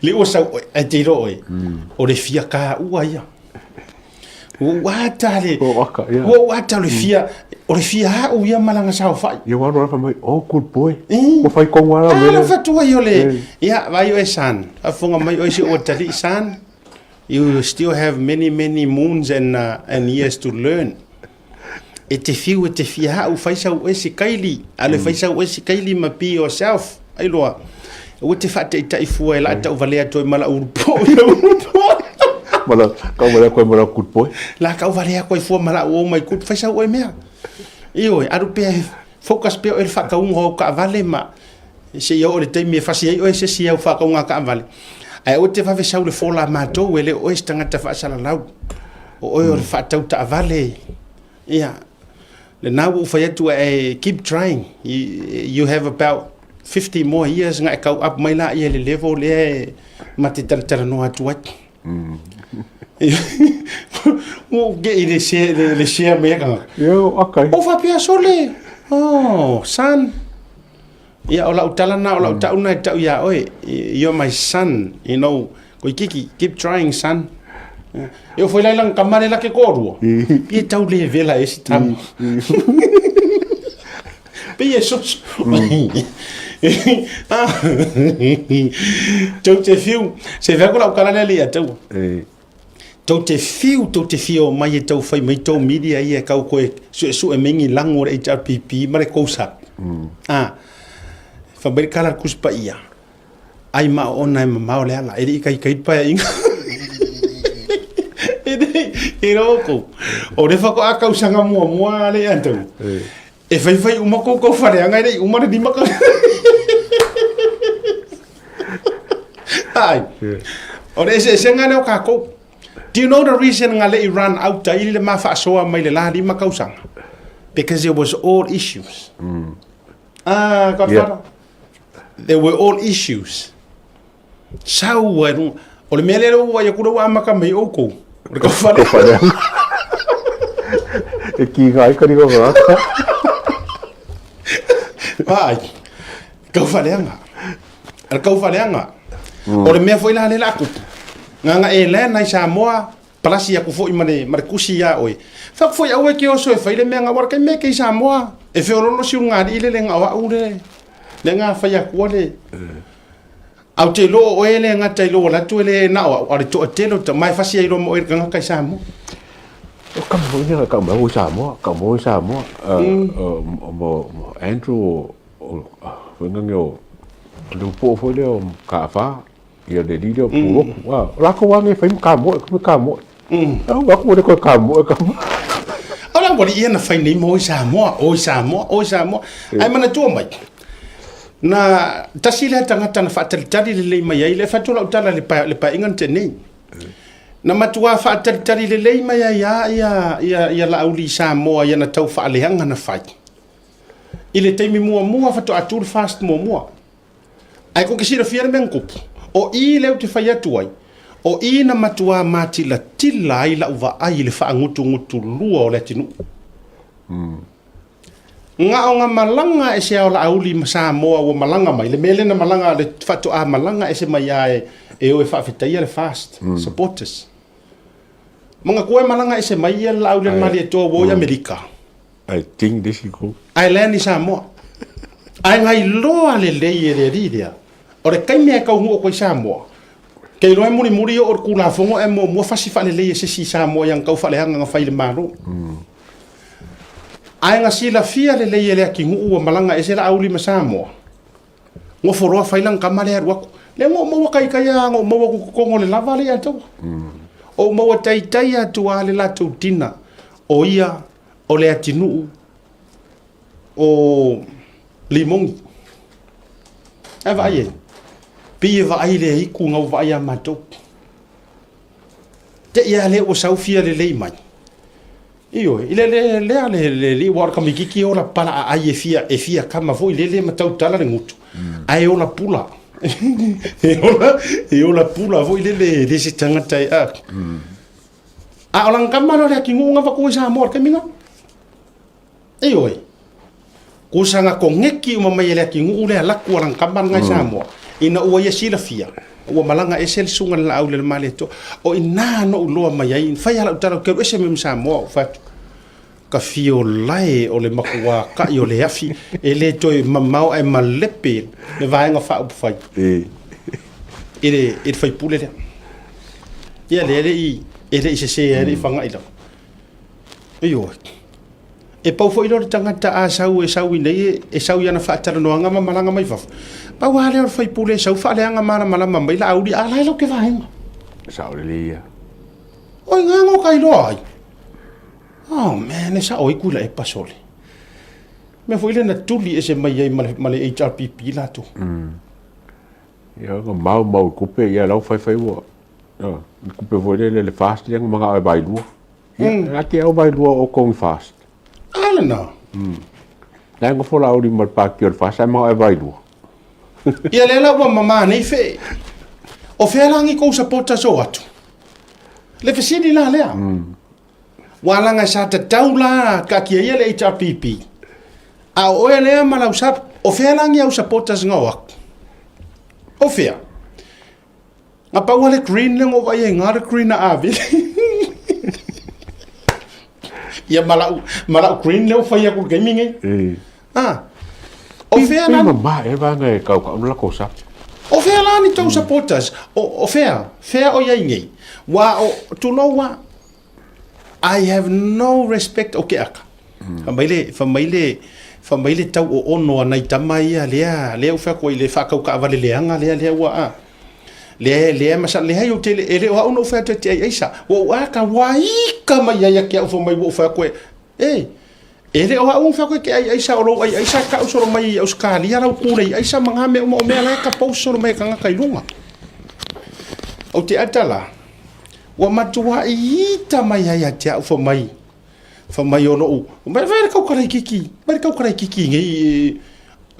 Le ua sau oe, ai te iloa oe, o le fia kaua ia. Ua ou ata le, Ua ata, ia. ua ou ata o le fia, o le fia au ia ma lana saofai. Ia ua alu ala fai mai, oh good boy. Eh. Ua fai tonu lava Ah, mea lau lea. fatua i o le, Eh. ia, vai oe son, faafofoga mai oe si ou atalii son. You still have many, many moons and years to learn. E te fiu e te fia au, fai sau oe si kaili, alu e fai sau oe si kaili ma be yourself. Ai loa, ua te faataitai fua e laa tau valea atu ai ma lau ulupo i lau ulupo. Ma la, kau valea koe ma lau good boy. La kau valea koe fua ma lau oh my good, fai sau oe mea. Ioe, alu pea e focus pea oe i le faatauga o au kaavale ma seia oo i le taimi e fasi ai oe se isi au faatauga kaavale. Ae aua te vave sau i le fola a matou, e le o oe se tagata faasalalau. O oe o le faatau taavale. Ia, lena ua ou fai atu ae keep trying. You have about 50 more years na e kau up mai laia i le level lea e ma te talatalanoa atu ai. Ua ou ge'i le share, le share mai e tagata. Ia, okay. O faapea sole. Oh, son. Ia, o lau tala na, o lau tau na e tau iā oe. You're my son, you know. Koe kiki, keep trying, son. E o foi lai langa kama le lake kōrua. Pi e tau le vela e si tama. Pi e soso. Tou te fiu. Se vea ko lau kala lea le ia taua. Tou te fiu, tou te fia omai e tau fai mai tou media ia e kau koe suesue mai ni lago o le HRPP ma le COSAP. Ah, fai mai le kala le Tusi Paia, ai ma ona e mamao le ala, e le i kaikai le paeaiga. E le, e loko. O le faatoa tausaga muamua le ia tau. E faifai uma koukou faleaga e le i uma le 5 tausaga. Ai. O le eseesega lea o tatou. Do you know the reason nga le i run out ai le ma faasoa mai le la 5 tausaga? Because it was all issues. Ah, Godfather. Yeah. They were all issues. Sau ai runga. O le mea lea ua vaai atu lea ua amata mai oukou. O le kaufale. Kaufale. E ki ngā ai kari ngā ata. Ai, kaufaleaga. O le kaufaleaga. O le mea foi la lea la kupu. Nganga e le nai Samoa, palasi aku foi ma le, ma le kusi ia oe. Fai foi aua e ke oso e fai le mea nga wara kai me kei Samoa. E feololo si unga i le le nga o au le. Le nga fai akua le. Ae ou te iloa o oe e le gata i lou alu atu e le na o au, a o le toatele o ta, ma e fasi ai loa ma oe i le tagata i Samoa. O kama foi nei kau mai i Samoa, kau mai i Samoa. Mo Andrew o foi ngange o le upo foi lea o Kaafa, ia le li lea o Puloku. O lakou lava nei fai ma kamoe, ma kamoe. Au aku le koe kamoe ka. O le aualii ia na fai nei mo i Samoa, o i Samoa, o i Samoa. Ae manatua mai, Na tasi lea tagata na faatalitali lelei mai ai, le fai atu lau tala i le pae, le paeaiga na tea nei. Na matua faatalitali lelei mai ai lava ia, ia, ia Laauli i Samoa i ana tau faaleaga na fai. I le taimi muamua faatoa tu le FAST muamua. Ae kou te silafia le mea na tupu, o i lea ou te fai atu ai, o i na matua matilatila ai lau vaai i le faagutugutulua o le atunuu. Nga o nga malaga e se ao Laauli ma Samoa ua malaga mai, le mea lea na malaga, le faatoa malaga ese mai a e, e o e faafetaia le FAST supporters. Manatua e malaga ese mai ia le Laauli a le Malietoa ua o i Amerika. I think this is cool. Ae land i Samoa. Ae gailoa lelei e le alii lea, o le taimi e taunuu atu ai Samoa, kei iloa e mulimuli oo le Tulafono ae muamua fasi faalelei e se isi i Samoa i ana tau faaleaga na fai i le Malo. Ae na silafia lelei e le atinuu ua malaga ese Laauli ma Samoa, nofo loa fai lana tama lea alu atu. Lea na ou maua taitai lava, na ou maua atu i totonu o le lava lea ia te au. Ou maua taitai atu lava le latou dinner, o ia o le atinuu o Limogi. Ae vaai ai, pei e vaai le aiku na ou vaai ia matou. Te i a lea ua sau fia lelei mai. Ioe, i le le lea le le li ua o le tamaititi e ola pala aai e fia e fia kama foi lele ma tautala le gutu. Ae ola pula. E ola e ola pula foi lele e le se tagata e a. A o lana tama lea o le atinuu na avatu ai Samoa i le taimi lena. Ioe. Kusa na kogeki uma mai e le atinuu le alaku a lana tama lena i Samoa, ina ua ia silafia, ua malaga ese le susuga i le Laau i le Malietoa. O i ina na ou iloa mai ai, fai lava lau tala ou te alu ese mai ma Samoa, ou fai atu, ka fio lae o le matua kai o le afi, e le toe mamao ae malepe le Vaega Faaupufai i le faipule lea. Ia lea e le i sese e le i faga'i lava. Ioe. E pau foi lea o le tagata a sau e sau i inei e sau i ana faatalanoaga ma malaga mai fafo. Pau lava lea o le faipule e sau faaleaga malamalama mai Laauli, a la e lau te vaega. Sao lelei ia. O i ngā ngō ka iloa ai. Oh man, e sao ai Tuilaepa sole. Mea foi lea na tuli ese mai ai ma le HRPP latou. Ia, na mau mau i kupe, ia lau fai fai ua. I kupe foi lele le fast lea na manao e vailua. Ia, mm. te au vailua o kong fast. A lena. Nai ngofo la uri ma le pāti o le fast, ai manao e vailua. Ia lea la ua mamā nei fe. O fea la ni kou supporters o atu? Le fesili la lea. Ua laga sa tatau la taatia ia le HRPP. A o oe lea ma lau sap, o fea la ni au supporters nga o atu? O fea? Na pau le green le ngo vai ai nga le green na ave. Ia ma lau green le o fai aku le gaming ai. Ah. O fea la... Pe ma e vanga e kau kau la kosa. O fea la ni tou supporters? O fea? Fea o iai nei? Wa o tulou wa. I have no respect o ke aka. Fa mai le, fa mai le, fa mai le tau o ono a nai tama ia lea, lea u fai atu ai le whaakau kaavale leanga lea, lea ua a. Lea, lea masa, lea i o tele, e le o au no fai atu e te ai aisa. Ua u aka waika mai ai a ke au fa mai ua u fai atu e, e, E le o au fai atu e ke ai aisa o lou ai aisa ka solo mai i Australia lau kule i aisa ma ngā mea uma o mea la e ka pau solo mai e kangaka i lunga. O te ata la, ua matua ita mai ai a te au fa mai, fa mai o lou, mai vai le kaukara i kiki, mai le kaukara i kiki nei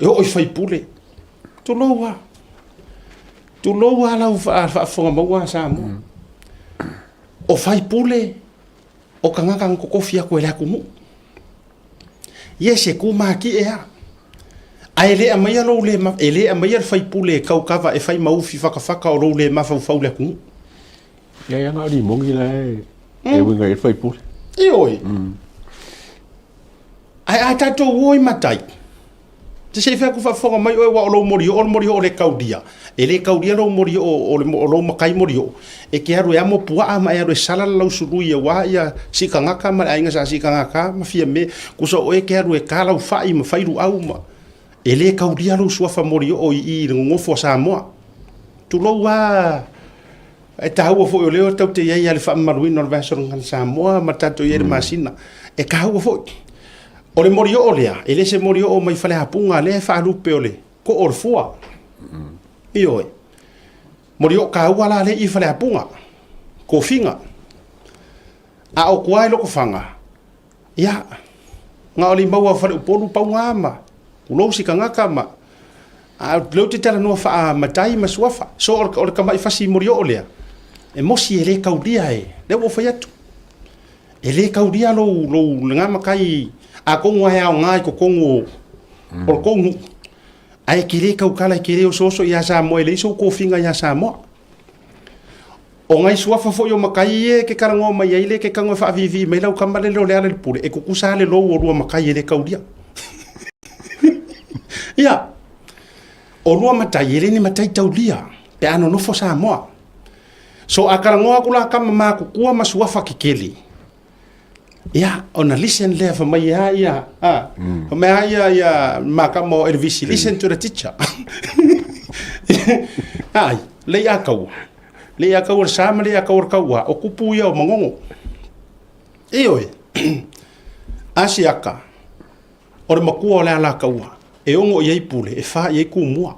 e o i faipule. Tulou a. Tulou a lau faafofoga maua a Samoa. O faipule, o kangaka na kokofi aku e le atunuu. Yes, e kū makiʻe a. Ae le aumaia lou le, e le aumaia le faipule e kaukava e fai ma ufi fakafaka o lou le mafaufau le atunuu. Ia ia na o limogi la e e uiga i le faipule. Ioe. Ae a tatou o i matai, Te se i fai atu faafofoga mai oe, aua o lou molioo o le molioo le kaulia. E le kaulia lou molioo o le o lou matai molioo. E te alu e amo puaa ma e alu e sala le lausului aua ia sikagata ma le aiga sa sikagata ma Fiame. Kusa o oe e te alu e ta lau fai ma fai luau ma. E le kaulia lou suafa molioo i i i le nonofo a Samoa. Tulou lava. E taua foi o lea tatou te i ai i le faamamaluina o le Vaiaso Gagana Samoa ma tatou i ai i le masina. E taua foi. O le molioo lea, e le se molioo mai Faleapuga lea e faalupe o le koo o le fua. Ioe. Molioo taua la lea i Faleapuga, tofiga. A o tua i Lotofaga, ia, na o le maua o Faleupolu pauga ma tulou si tagata ma a o lea ou te talanoa faamatai ma suafa. So o le tamai fasi molioo lea, e mosi e le taulia e, lea ua ou fai atu. E le taulia lou, lou lena matai, atonu lava e aoga i totonu o, o le tou nuu, ae e te le tautala, e te le osooso ia Samoa, e leai sou tofiga ia Samoa. O nai suafa foi o matai ia e te talanoa mai ai lea e te tago e faaviivii mai lau tama lele o Lealailepule, e tutusa lava le lou o lua matai e le taulia. Ia, o lua matai e le ni matai taulia pe a nonofo Samoa. So a talanoa atu la tama matutua ma suafa kekele, ia, ona listen lea fai mai a ia, a, fai mai a ia, ia makama o Elevisi, listen to the teacher. Ai, lei a kaua. Lei a kaua le sa ma lei a kaua le kaua, o kupu ia o Magogo. Ioe, Asiata, o le makua o le Alataua, e 6 i ai pule, e 4 i ai tumua.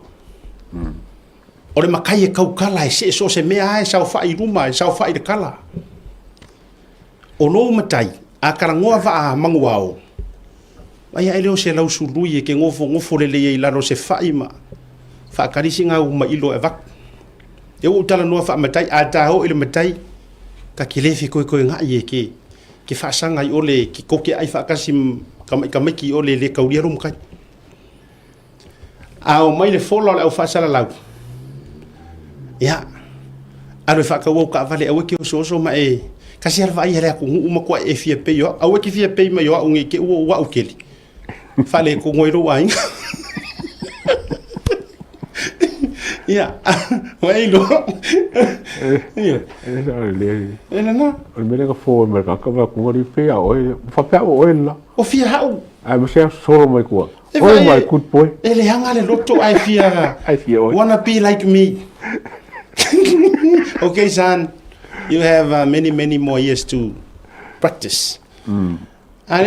O le matai e tautala e see so o se mea lava e saofai i luma, e saofai i le tala. O lou matai, a talanoa vaa manuao, ai ae lea o se lausului e te nofonofo lelei ai i lalo o se fai ma faatali sina au mailo e avatu. E ua ou talanoa faamatai, a ta oo i le matai, ta te le fetoetoegai e ke, ke faasaga i ole, ke tou te ai faatasi ma tamaiti i ole e le taulia lou matai. A omai le fola o le au faasalalau, ia, alu e faatau au taavale aua e te osooso ma e tasi lava le vaai a le atunuu matua e fia pei o au. Aua e te fia pei mai o au nei te i ua ou au tele, faaletonu ai lou aiga. Ia, ua e iloa. Ia. E lena. O le mea lea na fo mai le tagata ma atu alii pei a oe, faapea o oe le la. O fia au. Ae ma se solo mai tua. Oh my good boy. E leaga le loto ae fia. Ae fia oe. Wanna be like me. Okay son, you have many many more years to practice.